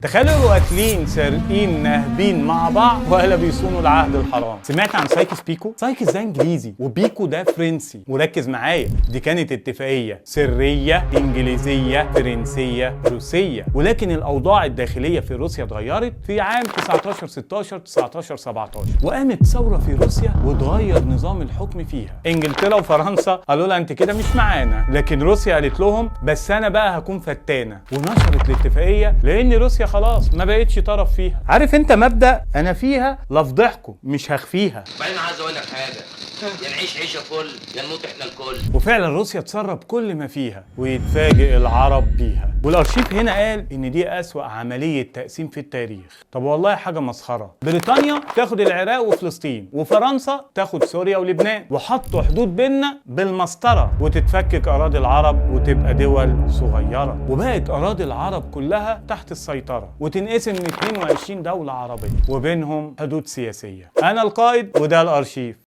تخيلوا يبقوا قاتلين سارقين ناهبين مع بعض ولا بيصونوا العهد الحرام. سمعت عن سايكس بيكو؟ سايكس ده انجليزي وبيكو ده فرنسي، وركز معايا، دي كانت اتفاقية سرية انجليزية فرنسية روسية، ولكن الاوضاع الداخلية في روسيا اتغيرت في عام 1916 1917، وقامت ثورة في روسيا وتغير نظام الحكم فيها. انجلترا وفرنسا قالوا لها انت كده مش معانا، لكن روسيا قالت لهم بس انا بقى هكون فتانه، ونشرت الاتفاقية لان روسيا خلاص ما بقتش طرف فيها. عارف انت مبدأ انا فيها لافضحكم مش هخفيها. وبعدين عايز اقول لك حاجة، يا نعيش عيشه فل يا نموت احنا الكل. وفعلا روسيا تسرب كل ما فيها ويتفاجئ العرب بيها. والارشيف هنا قال ان دي اسوأ عملية تقسيم في التاريخ. طب والله حاجة مسخرة، بريطانيا تاخد العراق وفلسطين، وفرنسا تاخد سوريا ولبنان، وحطوا حدود بيننا بالمسطرة، وتتفكك اراضي العرب وتبقى دول صغيرة، وبقت اراضي العرب كلها تحت السيطرة، وتنقسم ل 22 دولة عربية وبينهم حدود سياسية. انا القائد وده الارشيف.